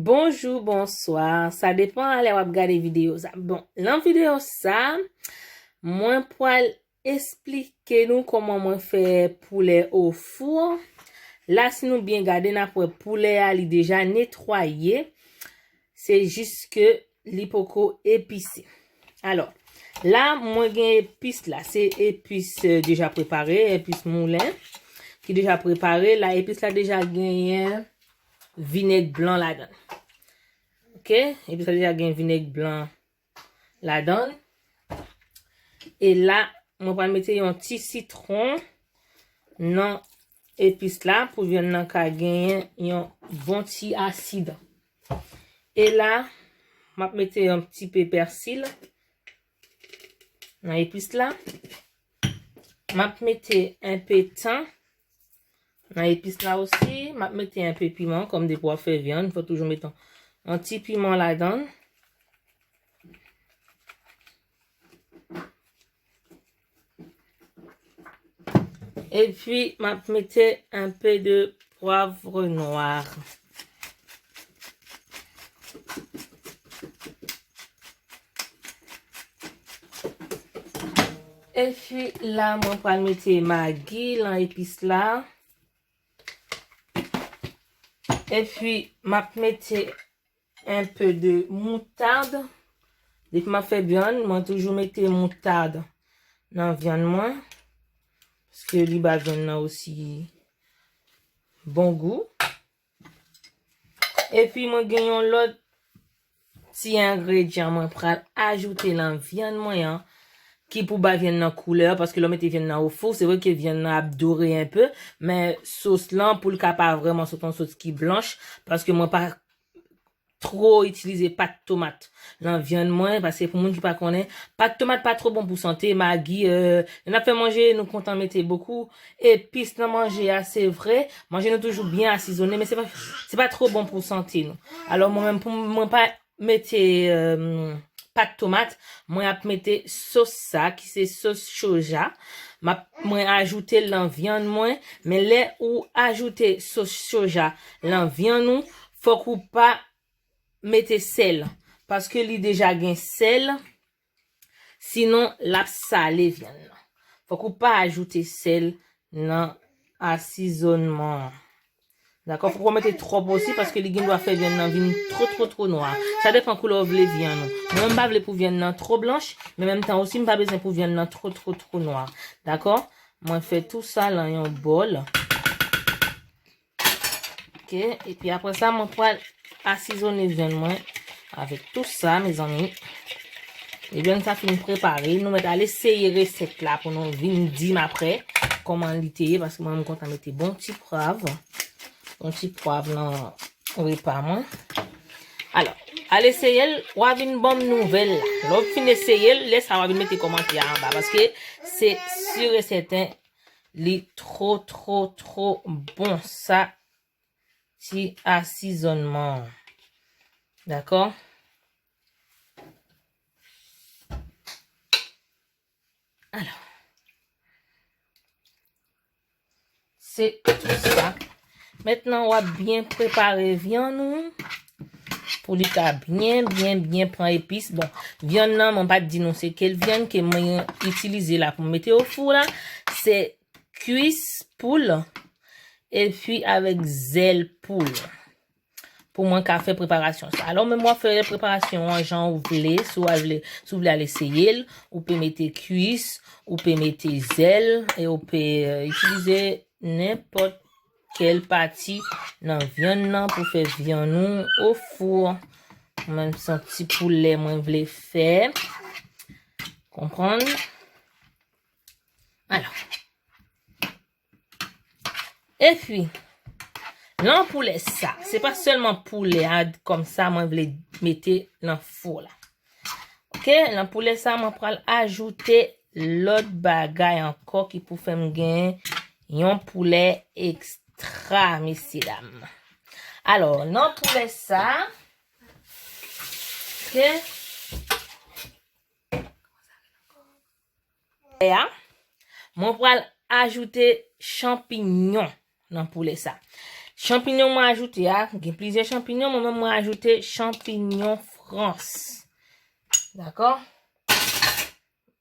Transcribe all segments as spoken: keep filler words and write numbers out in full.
Bonjou, bonswa. Sa depan a lè w ap gade videyo sa. Bon, nan videyo sa, mwen pral esplike nou kòman mwen fè poulè o fou. La, si nou byen gade, n ap wè poulè a, li deja netwaye. Se jis ke li poko epise. Alò, la, mwen gen epis la. Se epis, eh, deja prepare, epis moulen ki deja prepare. La, epis la deja genyen vinèg blan ladan l. Ok? Epis la deja gen vinèg blan ladan l. E la, mwen pral mete yon ti sitwon nan epis la pou vyann nan ka genyen yon bon ti asid. E la, m ap mete yon ti pe pèsi nan epis la. M ap mete enpe tan nan epis la osi. M ap mete enpe piman, kòm depi w ap fè vyann, fò toujou mete yon, yon ti piman ladan l. Epi, m ap mete enpe de pwav nwa. Epi, la, mwen pral mete magi lan epis la. Epi, m ap mete enpe de moutad. Depi m ap fè vyann, mwen toujou mete moutad nan vyann mwen. Paske li ba vyann nan osi bon gou. Epi, mwen gen yon lòt ti engredyan mwen pral ajoute nan vyann mwen an, ki pou ba vyann nan koulè, paske lè w mete vyann nan o fou, se vre ke vyann nan ap dore enpe, men sos lan, pou l ka pa vrèman sot yon sos ki blanch, paske mwen pa two itilize pat tomat nan vyann mwen, paske pou moun ki pa konnen, pat tomat pa two bon pou sante, magi, euh, lè n ap fè manje, nou kontan mete bokou epis nan manje a, se vre, manje nou toujou byen asizonnen, men se pa, se pa two bon pou sante nou. Alò, mwen menm, pou mwen pa mete, euh, pat tomat, mwen ap mete sos sa, ki se sos soja. M ap, mwen ajoute l nan vyann mwen, men lè ou ajoute sos soja nan vyann ou, fòk ou pa mete sèl, paske li deja gen sèl, sinon l ap sale vyann nan. Fòk ou pa ajoute sèl nan asizonnman an. Dakò? Fòk ou pa mete twòp osi, paske li gen dwa fè vyann nan vin two, two, two nwa. Sa depan koulè w vle vyann ou. Mwen, m pa vle pou vyann nan two blanch, men menm tan osi, m pa bezwen pou vyann nan two, two, two nwa. Dakò? Mwen fè tou sa lan yon bòl. Ok, epi apre sa, mwen pral asizonnen vyann mwen avèk tou sa, mezanmi. E vyann sa fin prepare, nou mèt al eseye resèt la pou nou vin di m apre kòman li te ye, paske mwen, m kontan mete bon ti pwav, bon ti pwav nan repa mwen. Alò, al eseye l, w a vin ban m nouvèl la. Lè w fin eseye l, lè sa w a vin mete kòmantè anba, paske se si e sèten, li two, two, two bon sa ti asizonnman an. Dakò? Alò. Se tou sa. Mentnan, w ap byen prepare vyann ou pou li ka byen, byen, byen pran epis. Bon, vyann nan, mwen pa t di nou se kel vyann ke mwen itilize la pou m mete o fou la. Se kwis poul, epi avèk zèl poul. Pou mwen ka fè preparasyon sa. Alò, menm w ap fè preparasyon an jan ou vle, si w al vle, si w vle al eseye l, ou pe mete kwis, ou pe mete zèl, e ou pe, euh, itilize nenpòt kèl pati nan vyann nan pou fè vyann ou o fou. Mwen, se yon ti poulè mwen vle fè. Konprann? Alò. Epi, lan poulè sa, se pa sèlman poulè a kòm sa mwen vle mete lan fou la. Ok, lan poulè sa, mwen pral ajoute lòt bagay ankò ki pou fè m gen yon poulè ekstra, mesye dam. Alò, lan poulè sa, ok, a, mwen pral ajoute chanpinyon nan poulè sa. Chanpinyon mwen ajoute a, gen plizyè chanpinyon, mwen menm mwen ajoute chanpinyon frans. Dakò?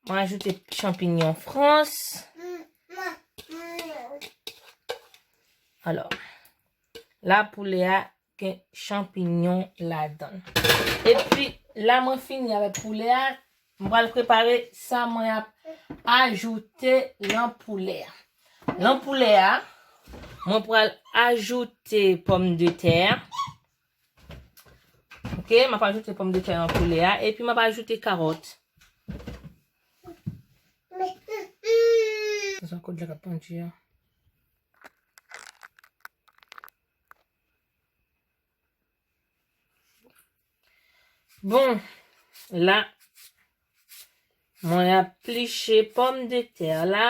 Mwen ajoute chanpinyon frans. Alò, la poulè a gen chanpinyon ladan l. Epi la mwen fini avèk poulè a, mwen pral prepare sa mwen ap ajoute lan poulè a. Lan poulè a, mwen pral ajoute pòmdetè. Ok, m ap ajoute pòmdetè lan poulè a, epi m ap ajoute kawòt. Sa kote la k ap panche a. Bon, la, mwen ap pliche pòmdetè la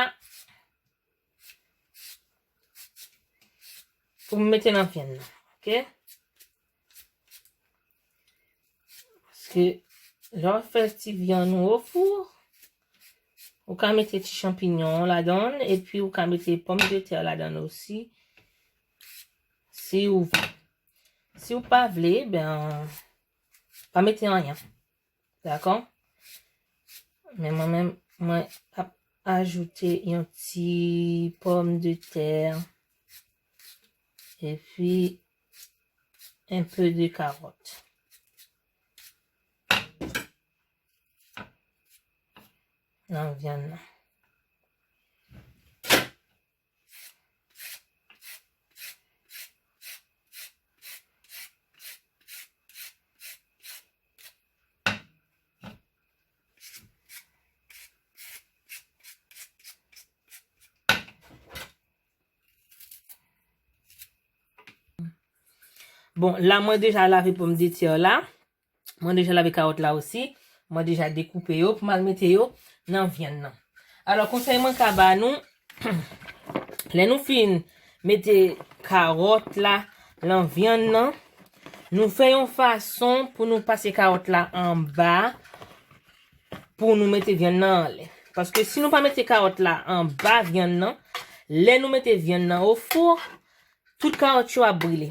pou m mete nan vyann nan, ok? Paske lè w ap fè ti vyann ou o fou, ou ka mete ti chanpinyon ladan l, epi ou ka mete pòmdetè ladan l osi, si ou vle. Si ou pa vle, ben, pa mete anyen. Dakò? Men mwen menm, mwen ap ajoute yon ti pòmdetè epi un peu de carotte nan vyann nan. Bon, la mwen deja lave pòmdetè la. Mwen deja lave kawòt la osi. Mwen deja dekoupe yo pou m al mete yo nan vyann nan. Alò, konsèy mwen ka ba nou, lè nou fin mete kawòt la nan vyann nan, nou fè yon fason pou nou pase kawòt la anba pou nou mete vyann nan anlè. Paske si nou pa mete kawòt la anba vyann nan, lè nou mete vyann nan o fou, tout kawòt yo ap brile.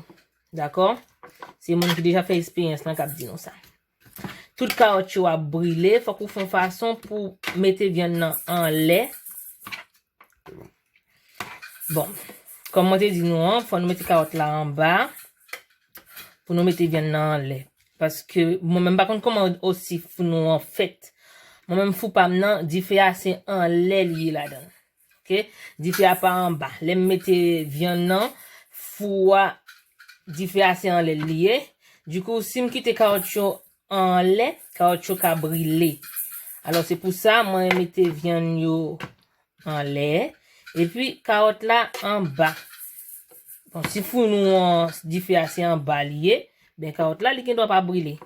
Dakò? Se moun ki deja fè eksperyans lan k ap di nou sa. Tout kawòt yo ap brile, fòk ou fè yon fason pou mete vyann nan anlè. Bon, kòm mwen te di nou an, fò nou mete kawòt la anba pou nou mete vyann nan anlè. Paske mwen menm pa konn kòman osi fou nou an fèt. Mwen menm fou pa m nan, dife a se anlè li ye ladan l. Ok? Dife a pa anba. Lè m mete vyann nan, fou a, dife a se anlè l li ye. Dikou, si m kite kawòt yo anlè, kawòt yo ka brile. Alò, se pou sa, mwen mete vyann yo anlè, epi kawòt la anba. Bon, si fou nou an, dife a se anba li ye, ben kawòt la, li gen dwa pa brile.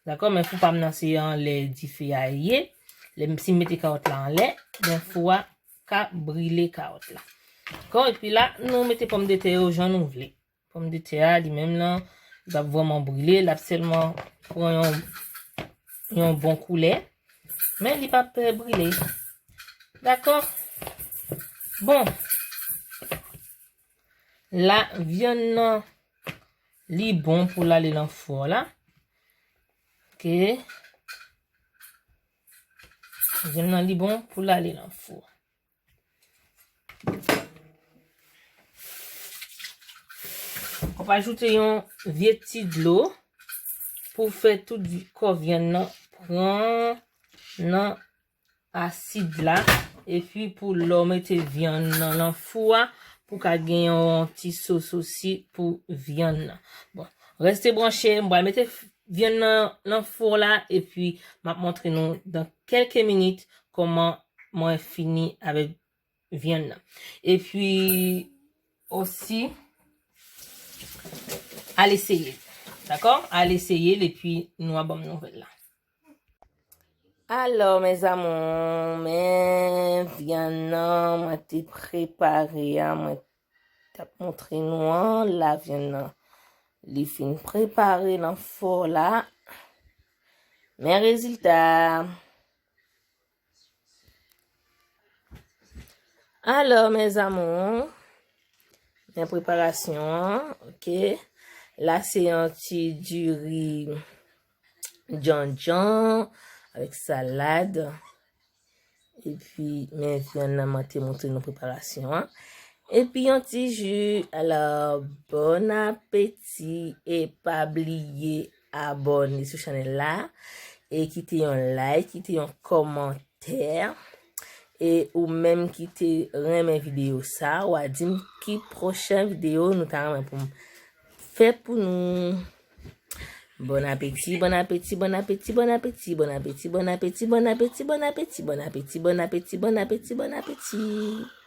Dakò, men fou pa m nan se anlè dife a ye. Lè m, si m mete kawòt la anlè, ben fou a ka brile kawòt la. Dakò, epi la, nou mete pòmdetè yo jan nou vle. Pòmdetè a, li menm nan, li p ap vrèman brile, l ap sèlman pran yon, yon bon koulè. Men li p ap, eh, brile. Dakò? Bon. La, vyann nan, li bon pou l ale nan fou la. Ok. Vyann nan, li bon pou l ale nan fou. W ap ajoute yon vye ti dlo pou fè tout vi-, kò vyann nan pran nan asid la. Epi pou lè w mete vyann nan nan fou a, pou ka gen yon ti sos osi pou vyann nan. Bon, rete branche, m pral mete f-, vyann nan nan fou la, epi m ap montre nou dan kèlke minit kòman mwen fini avèk vyann nan. Epi osi, al eseye l. Dakò? Al eseye l epi nou a ban m nouvèl la. Alò, mes amours, men vyann nan, mwen te prepare a, mwen t ap montre nou an, la vyann nan, li fin prepare nan fò la. Men rezilta. Alò, mes amours, Nan preparasyon an, ok. La se yon ti diri djondjon avèk salad. Epi men vyann nan mwen te montre nou preparasyon an. Epi yon ti ji. Alò, bon apeti e pa bliye abòne sou chanèl la e kite yon like, kite yon kòmantè. E ou menm ki te renmen videyo sa, w a di m ki pwochen videyo nou ta renmen pou m fè pou nou. Bon apeti, bon apeti, bon apeti, bon apeti, bon apeti, bon apeti, bon apeti, bon apeti, bon apeti, bon apeti, bon apeti, bon apeti, bon apeti.